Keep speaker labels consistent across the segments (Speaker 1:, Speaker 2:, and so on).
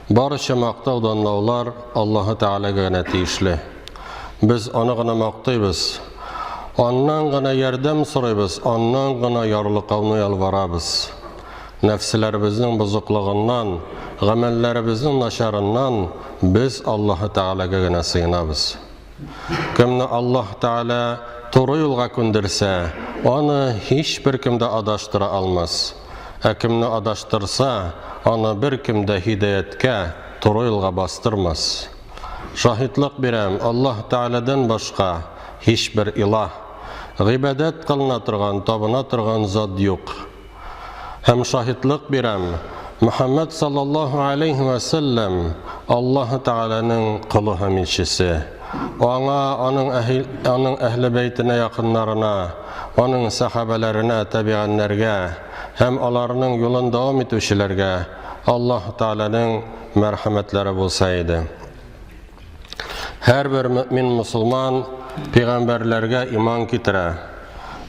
Speaker 1: Барча мактау данлаулар Аллаһы Тәгаләгә генә тиешле. Без аны гына мактыйбыз. Аннан гына ярдәм сорыйбыз, аннан гына ярлыкауны ялварабыз. Нәфселәребезнең бозыклыгыннан, гамәлләребезнең начарыннан без Аллаһы Тәгаләгә генә сыенабыз. Кемне Аллаһ Тәгалә туры юлга күндерсә, аны һичбер кем дә адаштыра алмас. Ә кемне адаштырса, аны беркем дә һидаяткә, туры юлга бастырмас. Шаһитлык бирәм, Аллаһ Тәгаләдән башка һичбер илаһ, гыйбадәт кылына торган, табына торган зат юк. Һәм шаһитлык бирәм, Мөхәммәд саллаллаһу алейһи вә сәлләм Аллаһы Тәгаләнең колы һәм илчесе. Аңа, аның әһил, аның әһле бәйтенә якыннарына, аның сәхабәләренә, табигәннәргә һәм аларның юлын дәвам итүчеләргә Аллаһы Тәгаләнең мәрхәмәтләре булса иде. Һәрбер мөмин мусулман пигамбәрләргә иман китерә.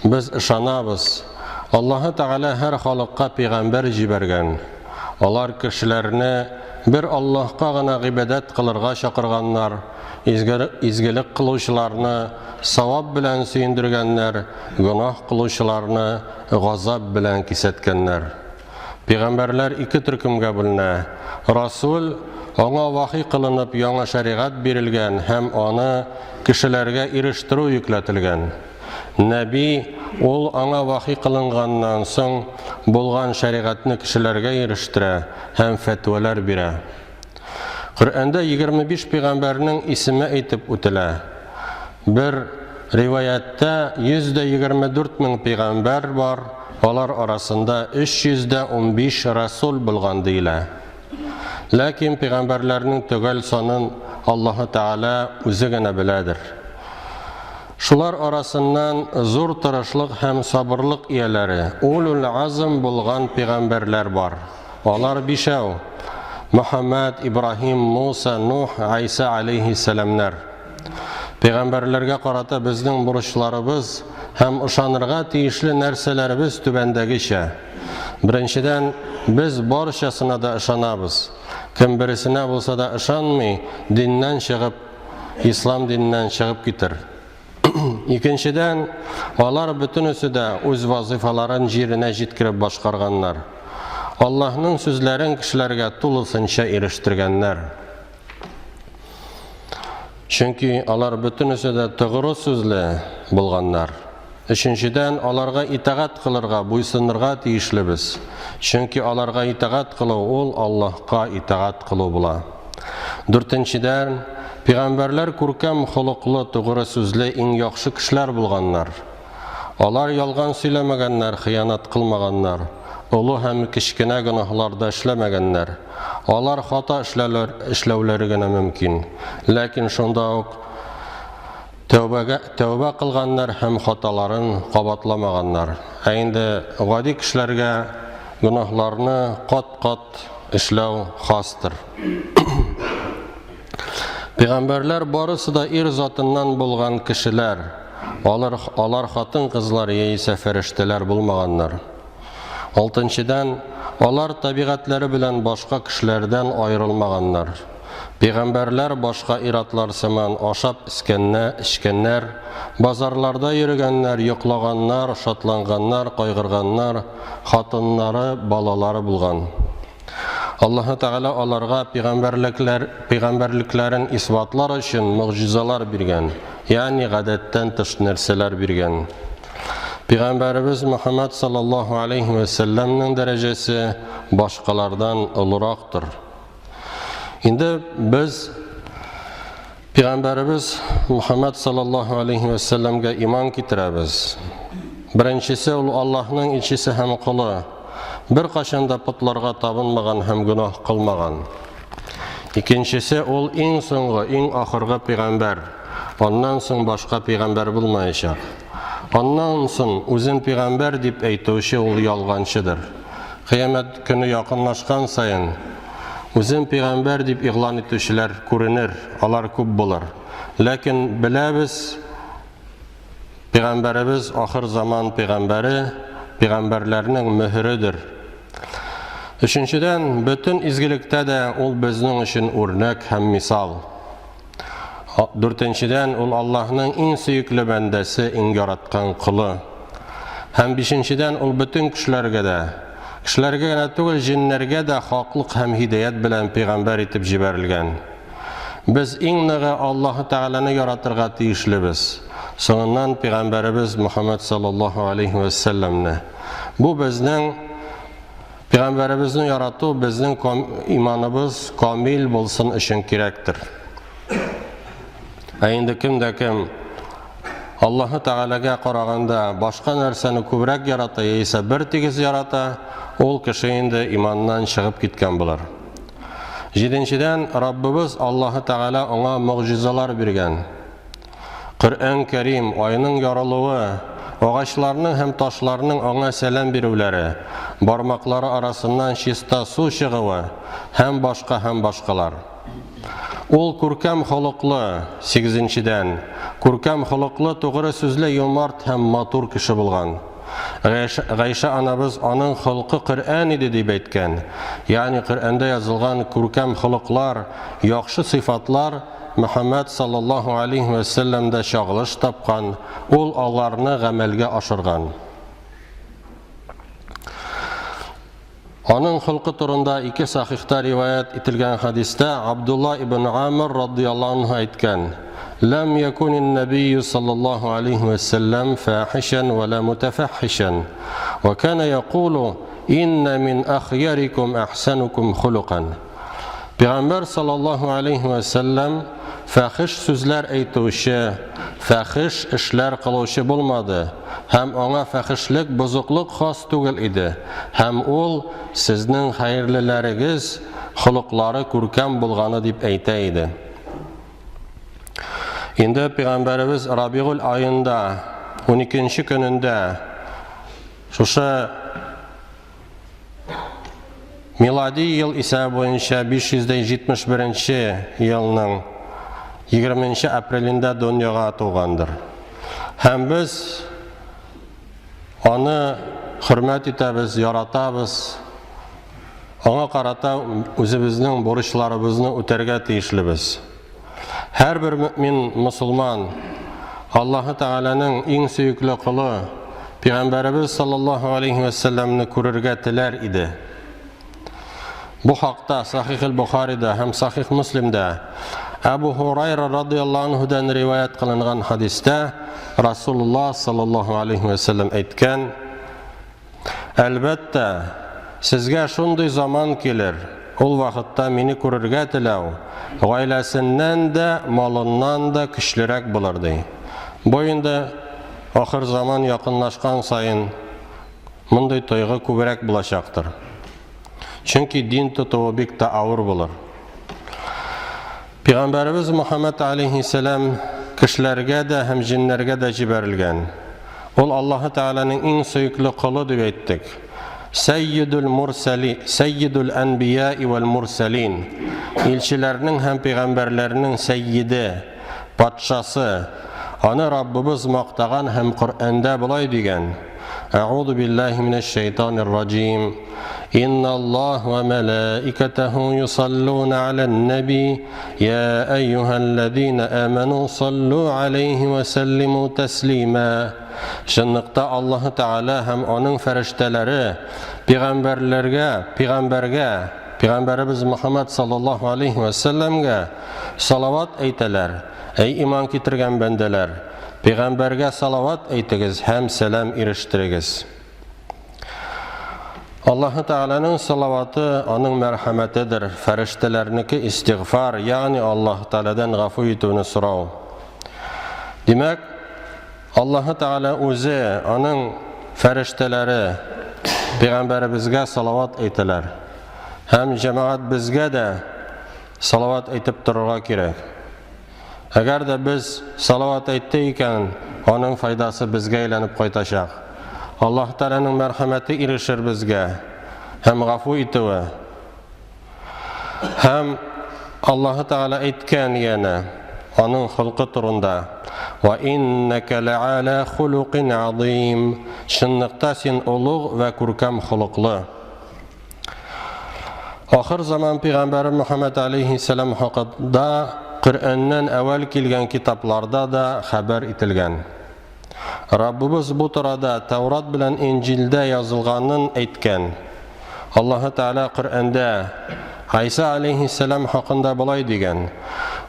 Speaker 1: Без ышанабыз, Аллаһы Тәгалә һәр халыкка пигамбәр җибәргән. Алар кешеләрне бер Аллаһка гына гыйбадәт кылырга чакырганнар, изгелек кылучыларны савап белән сөендергәннәр, гөнаһ кылучыларны газап белән кисәткәннәр. Пигамбәрләр ике төркемгә бүленә. Расул, аңа вахи кылынып яңа шәригать бирелгән һәм аны кешеләргә ирештерү йөкләтелгән. Нәби, ул аңа вахи кылынганнан соң булган шәригатьне кешеләргә ирештерә һәм фәтвәләр бирә. Коръәндә 25 пигамбәрнең исеме әйтеп үтелә. Бер риваятьтә 124 мең пигамбәр бар, алар арасында 315 расул булган диелә. Ләкин пигамбәрләрнең төгәл санын Аллаһы Тәгалә үзе генә беләдер. Шулар арасыннан зур тырышлык һәм сабырлык ияләре, улул азм булган пигамбәрләр бар. Алар бишәү, Мөхәммәд, Ибраһим, Муса, Нух, Гайсә алейһиссәламнәр. Пәйгамбәрләргә карата безнең бурычларыбыз һәм ышанырга тиешле нәрсәләребез түбәндәгечә. Беренчедән, без барчасына да ышанабыз. Кем бересенә булса да ышанмый, диннән чыгып, ислам диненнән чыгып китер. Икенчедән, алар бөтенесе дә үз вазыйфаларын җиренә җиткереп башкарганнар. Аллаһның сүзләрен кешеләргә тулысынча ирештергәннәр. Чөнки алар бөтенесе дә тугры сүзле булганнар. Өченчедән, аларга итагать кылырга, буйсынырга тиешлебез. Чөнки аларга итагать кылу ул Аллаһка итагать кылу була. Дүртенчедән, пигамбәрләр күркәм холыклы, тугры сүзле иң яхшы кешеләр булганнар. Алар ялган сөйләмәгәннәр, хыянәт кылмаганнар, олы һәм кечкенә гөнаһлар да эшләмәгәннәр. Алар хата эшләүләре генә мөмкин. Ләкин шунда ук Тәүбәгә, тәүбә кылганнар һәм хаталарын кабатламаганнар. Ә инде гади кешеләргә гөнаһларны кат-кат эшләү хастыр. Пәйгамбәрләр барысы да ир затыннан булган кешеләр. Алар, алар хатын-кызлар яисә фәрештәләр булмаганнар. Алтынчыдан, алар табигатьләре белән башка кешеләрдән аерылмаганнар. Пәйгамбәрләр башка ир-атлар сыман ашап эскәннә, эчкәннәр, базарларда йөрегәннәр, йоклаганнар, шатланганнар, кайгырганнар, хатыннары, балалары булган. Аллаһы Тәгалә аларга пәйгамбәрлекләр, пәйгамбәрлекләрен исбатлар өчен могҗизалар биргән, ягъни гадәттән тыш нәрсәләр биргән. Пәйгамбәребез Мөхәммәд саллаллаһу алейһи вә сәлләмнең дәрәҗәсе башкалардан олырактыр. Инде без Пәйгамбәребез Мөхәммәд саллаллаһу алейһи вә сәлләмгә иман китерәбез. Беренчесе ул Аллаһның илчесе һәм колы. Беркайчан да потларга табынмаган һәм гөнаһ кылмаган. Икенчесе ул иң соңгы, иң ахыргы пәйгамбәр. Аннан соң башка пәйгамбәр булмаячак. Аннан соң үзен пәйгамбәр дип әйтүче ул ялганчыдыр. Кыямәт көне якынлашкан саен, үзен пәйгамбәр дип игълан итүчеләр күренер, алар күп булыр. Ләкин беләбез, пәйгамбәребез ахыр заман пәйгамбәре, пәйгамбәрләрнең мөһередер. Өченчедән, бөтен изгелектә дә ул безнең өчен үрнәк һәм мисал. Дүртенчедән, ул Аллаһның иң сөекле бәндәсе, иң яраткан колы. Һәм бишенчедән, ул бөтен кешеләргә дә, кешеләргә генә түгел, җеннәргә дә хаклык һәм һидаять белән пәйгамбәр итеп җибәрелгән. Без иң ныгы Аллаһы Тәгаләне яратырга тиешлебез. Соңыннан пәйгамбәребез Мөхәммәд саллаллаһу алейһи вә сәлләмне. Бу безнең пәйгамбәребезне ярату безнең иманыбыз камил булсын өчен кирәктер. Ә инде кем дә кем Аллаһы Тәгаләгә караганда башка нәрсәне күбрәк ярата яисә бер тигез ярата, ул кеше инде иманнан чыгып киткән булыр. Җиденчедән, Раббыбыз Аллаһы Тәгалә аңа могҗизалар биргән. Коръән Кәрим, айның ярылуы, агачларның һәм ташларның аңа сәлам бирүләре, бармаклары арасыннан чиста су чыгуы һәм башка һәм башкалар. Ул күркәм холыклы, сигезенчедән, күркәм холыклы, тугры сүзле, юмарт һәм матур кеше булган. Гайшә анабыз аның холкы Коръән иде дип әйткән. Ягъни Коръәндә язылган күркәм холыклар, яхшы сыйфатлар Мөхәммәд саллаллаһу алейһи вә сәлләмдә чагылыш тапкан, ул аларны гамәлгә ашырган. Аның холкы турында ике сахихта риваять ителгән хәдистә Абдулла ибн Амр радияллаһу анһу әйткән: "Ләм якунин нәбийю саллаллаһу алейһи вә сәлләм фахишан ва ла мутафаххишан. Ва кана якулу: Инна мин ахьярикум ахсанукум хулукан." Пәйгамбәр саллаллаһу алейһи вә сәлләм фәхиш сүзләр әйтүче, фәхиш эшләр кылучы булмады һәм аңа фәхишлек, бозыклык хас түгел иде, һәм ул сезнең хәерлеләрегез холыклары күркәм булганы дип әйтә иде. Инде пәйгамбәребез Рабигуль аенда 12 көнендә шушы Милади ел исәбе буенча 571 елның 20 апрелендә дөньяга тугандыр. Һәм без аны хөрмәт итәбез, яратабыз. Аңа карата үзебезнең бурычларыбызны үтәргә тиешлебез. Һәрбер мөмин мосылман Аллаһы Тәгаләнең иң сөекле колы Пәйгамбәребез саллаллаһу алейһи вә сәлләмне күрергә теләр иде. Бу хакта Сахих Бухарида һәм Сахих Муслимдә Әбу Һурайра радияллаһу анһудан риваять кылынган хадистә Расулуллаһ саллаллаһу алейһи вә сәлләм әйткән: Әлбәттә, сезгә шундый заман килер, ул вакытта мине күрергә теләү гаиләсеннән дә, малыннан да көчлерәк булыр, ди. Бу инде ахыр заман якынлашкан саен мондый тойгы күбрәк булачактыр. Чөнки дин тотуы бик тә авыр булыр. Пәйгамбәребез Мөхәммәд алейһиссәлам кешеләргә дә һәм җеннәргә дә җибәрелгән. Ул Аллаһы Тәгаләнең иң сөекле колы дип әйттек. Сәййидул мурсали, сәййидул әнбия вәл мурсалин. Илчеләрнең һәм пәйгамбәрләрнең сәййиде, патшасы. Аны Раббыбыз мактаган һәм Коръәндә болай дигән: Әгъузу биллаһи минәш шайтанир раҗим. Инналлаһ ва мәлаикатаһу юсаллуна алан наби я әйюһәлләзина аману саллу алейһи ва сәллиму таслима. Чынлыкта Аллаһы Тәгалә һәм аның фәрештәләре пәйгамбәрләргә, пәйгамбәргә, пәйгамбәребез Мөхәммәд саллаллаһу алейһи ва сәлләмгә салават әйтәләр. Әй иман китергән бәндәләр, пәйгамбәргә салават әйтегез һәм сәлам ирештерегез. Аллаһы Тәгаләнең салаваты аның мәрхәмәтедер, фәрештәләрнеке истигъфар, ягъни Аллаһ Тәгаләдән гафу итүне сорау. Димәк, Аллаһы Тәгалә үзе, аның фәрештәләре пәйгамбәребезгә салават әйтәләр. Һәм җәмәгать безгә дә салават әйтеп торырга кирәк. Әгәр дә без салават әйтте икән, аның файдасы безгә әйләнеп кайтачак. Аллаһ Тәгаләнең мәрхәмәте ирешер безгә һәм гафу итүе. Һәм Аллаһ Тәгалә әйткән янә аның холкы турында: "Ва иннака лa'ала хулукин азим." Чынлыкта син олуг вә күркәм холыклы. Ахыр заман пәйгамбәре Мөхәммәд алейһиссәлам хакында Коръәннән әүвәл килгән китапларда да хәбәр ителгән. Раббыбыз бу турада Тәүрат белән Инҗилдә язылганын әйткән. Аллаһы Тәгалә Коръәндә Гайсә алейһиссәлам хакында болай дигән: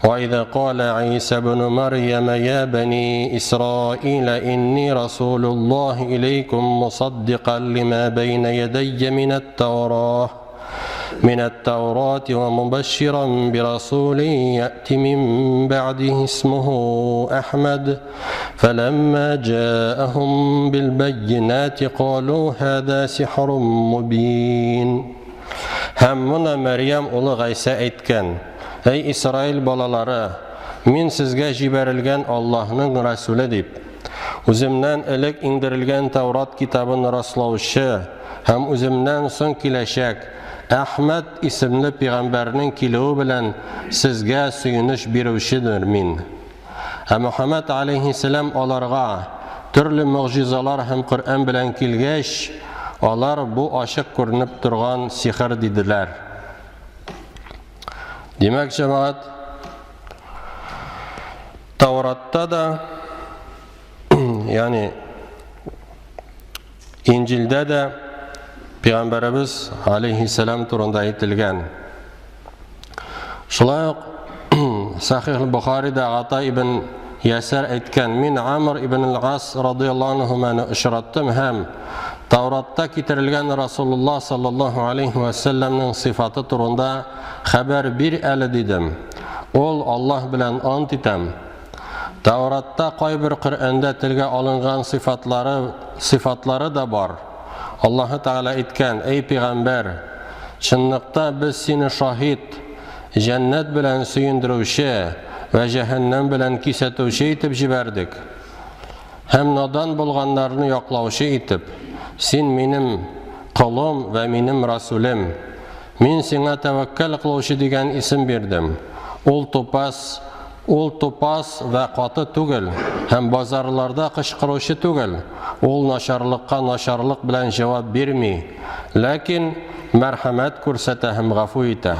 Speaker 1: "Ва иза кала Гайсә ибн Марьям я бани Исраил инни расулуллаһи илейкум мусаддикан лима бәйнә ядәйя минәт Тәүрах" من التوراة ومبشرا برسول يأتي من بعده اسمه أحمد فلما جاءهم بالبينات قالوا هذا سحر مبين. Һәм моны Мәрьям улы Гайсә әйткән: Әй Исраил балалары, мин сезгә җибәрелгән Аллаһның расуле дип, үземнән элек иңдерелгән Тәүрат китабын раслаучы һәм үземнән соң киләчәк Әхмәд исемле пигамбәрнең килүе белән сезгә сөенеч бирүчедер мин. Ә Мөхәммәд алейһиссәлам аларга төрле могҗизалар һәм Коръән белән килгәч, алар бу ачык күренеп торган сихер диделәр. Димәк, җәмәгать, Тауратта да, ягъни Инҗилдә дә Пәйгамбәребез алейһиссәлам турында әйтелгән. Шулай ук Сахих Бухарида Ата ибн Ясар әйткән: "Мин Амр ибн ал-Ас радыяллаһу анһуманы очраттым һәм Тауратта китерелгән Расулуллаһ саллаллаһу алейһи ва сәлләмнең сыйфаты турында хәбәр бир әле дидем. Ул: Аллаһ белән ант итәм, Тауратта кайбер Коръәндә телгә алынган сыйфатлары сыйфатлары да бар. Аллаһы Тәгалә әйткән: Әй пәйгамбәр, чынлыкта без сине шаһит, җәннәт белән сөендерүче вә җәһәннәм белән кисәтүче итеп җибәрдек. Һәм надан булганнарны яклаучы итеп, син минем колым вә минем расулем. Мин сиңа тәвәккәл кылучы дигән исем бирдем. Ул тупас, ул тупас вә каты түгел һәм базарларда кычкыручы түгел. Ул начарлыкка начарлык белән җавап бирми, ләкин мәрхәмәт күрсәтә һәм гафу итә.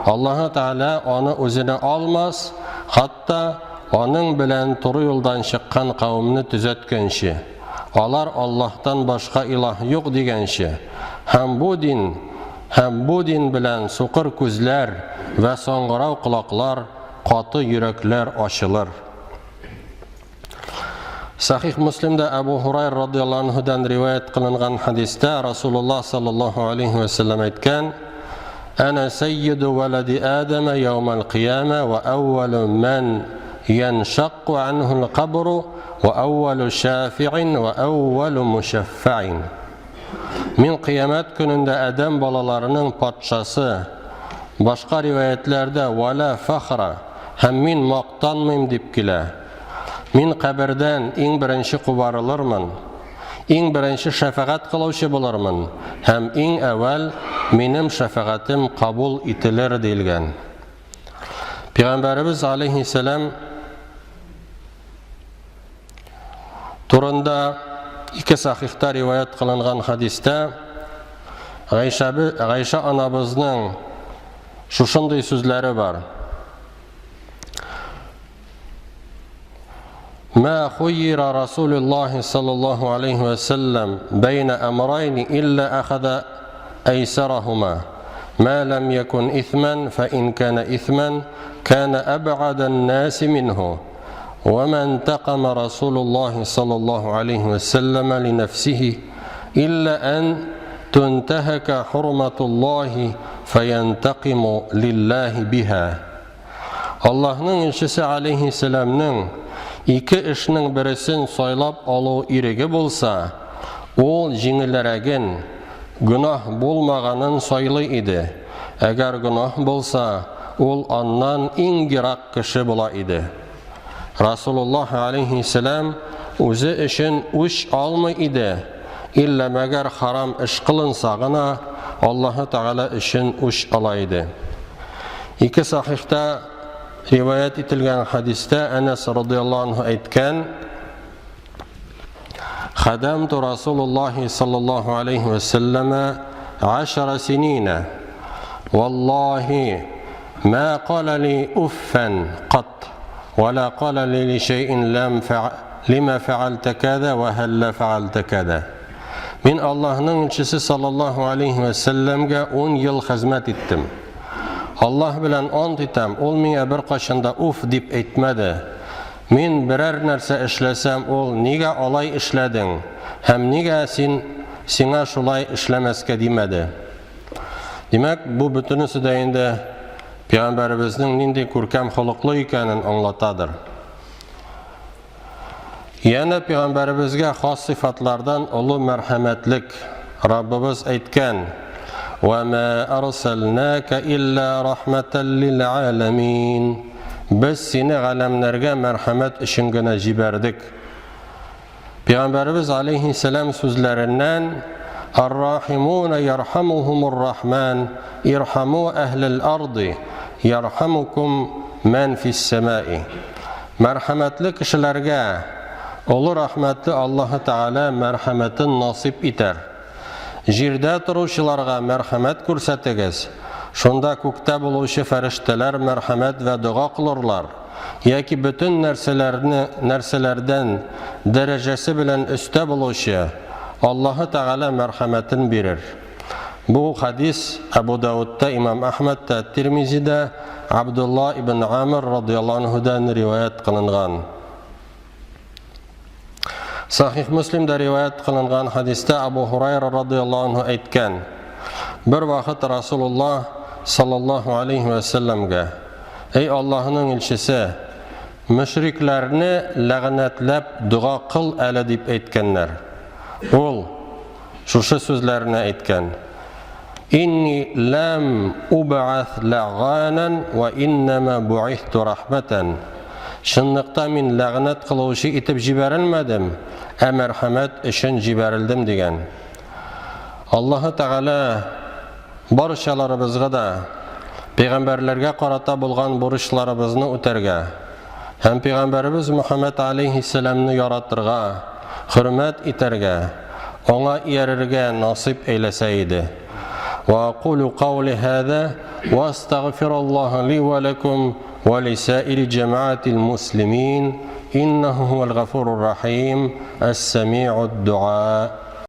Speaker 1: Аллаһы Тәгалә аны үзенә алмас, хатта аның белән туры юлдан чыккан кавемне төзәткәнче. Алар Аллаһтан башка илаһ юк дигәнче, һәм бу дин һәм бу дин белән сукыр күзләр вә саңгырау колаклар, каты йөрәкләр ачылыр. Сахих Муслимда Әбу Һурайр радыяллаһу анһудан риваять кылынган хәдистә Расулуллаһ саллаллаһу алейһи вә сәлләм әйткән: Әнә саййиду валади Адама яумал кыяма ва әүвәлу мән яншакку анһул кабру ва әүвәлу шафи'ин ва әүвәлу мушаффа'ин. Мин кыямәт көнендә Адәм балаларының патшасы. Башка риваятьләрдә вала фахра һәм мин мактанмыйм дип килә. Мин кабердән иң беренче кубарылырмын. Иң беренче шәфәгать кылучы булырмын һәм иң әүвәл минем шәфәгатем кабул ителер диелгән. Пәйгамбәребез алейһиссәлам турында ике сахихта риваять кылынган хадистә Гайшә Гайшә анабызның шушындый сүзләре бар. ما خير رسول الله صلى الله عليه وسلم بين أمرين إلا أخذ أيسرهما ما لم يكن إثما فإن كان إثما كان أبعد الناس منه وما انتقم رسول الله صلى الله عليه وسلم لنفسه إلا أن تنتهك حرمة الله فينتقم لله بها. Аллаһның илчесе алейһиссәламның ике эшнең бересен сайлап алу иреге булса, ул җиңелрәген, гөнаһ булмаганын сайлый иде. Әгәр гөнаһ булса, ул аннан иң ерак кеше була иде. Расулуллаһ алейһиссәлам үзе өчен үч алмый иде, иллә мәгәр харам эш кылынса гына Аллаһы Тәгалә өчен үч ала иде. Ике сахихта риваять ителгән хәдистә Әнәс радыяллаһу анһу әйткән: Хадамту Расулуллаһи саллаллаһу алейхи ва сәлләмә 10 синина. Валлаһи, ма кала ли уффан кат, ва ла кала ли ли шәйин лам лима фәгальтә кәзә ва һәллә фәгальтә кәзә. Мин Аллаһның илчесе саллаллаһу алейһи вә сәлләмгә 10 ел хезмәт иттем. Аллаһ белән ант итәм, ул миңа беркайчан да уф дип әйтмәде. Мин берәр нәрсә эшләсәм, ул, Нигә алай эшләдең? Һәм нигә син сиңа шулай эшләмәскә димәде? Димәк, бу бөтенесе дә инде пәйгамбәребезнең нинди күркәм холыклы икәнен аңлатадыр. Янә пәйгамбәребезгә хас сыйфатлардан олы мәрхәмәтлек. Раббыбыз әйткән: "Ва ма арсалнака илла рахматан лил аламин." Без сине галәмнәргә мәрхәмәт өчен генә җибәрдек. Пәйгамбәребез алейһиссәлам сүзләреннән Ар-рахимуна ярхамухумур рахман, ирхаму әһлел арды, ярхамукум мән фис сәмаи. Мәрхәмәтле кешеләргә олы рәхмәтле Аллаһы Тәгалә мәрхәмәтен насыйп итәр. Җирдә торучыларга мәрхәмәт күрсәтегез, шунда күктә булучы фәрештәләр мәрхәмәт вә дога кылырлар. Яки бөтен нәрсәләрне, нәрсәләрдән дәрәҗәсе белән өстә булучы Аллаһы Тәгалә мәрхәмәтен бирер. Бу хәдис Әбу Даудта, имам Әхмәдтә, Тирмизидә, Абдулла ибн Амр радыяллаһу анһудан риваять кылынган. Сахих Муслимда риваять кылынган хәдистә Абу Һурайра радыяллаһу анһу әйткән: Бер вакыт Расулуллаһ саллаллаһу алейхи ва сәлләмгә: "Эй Аллаһның илчесе, мөшрикләрне ләгънәтләп дога кыл әле", дип әйткәннәр. Ул шушы сүзләрне әйткән: Инни ләм убгас ләганан ва иннама буисту рахматан. Чынлыкта мин ләгънәт кылучы итеп җибәрелмәдем, ә мәрхәмәт өчен җибәрелдем дигән. Аллаһы Тәгалә барчаларыбызга да пәйгамбәрләргә карата булган бурычларыбызны үтәргә һәм пәйгамбәребез Мөхәммәд алейһиссәламны яратырга, хөрмәт итәргә, аңа иярергә насыйп әйләсә иде. Ва акулу каули һаза ва астагфируллаһа ли ва лакум ва лисаири җәмәгатил муслимин иннаху хуал гафурур рахим ас-сами'уд дуа.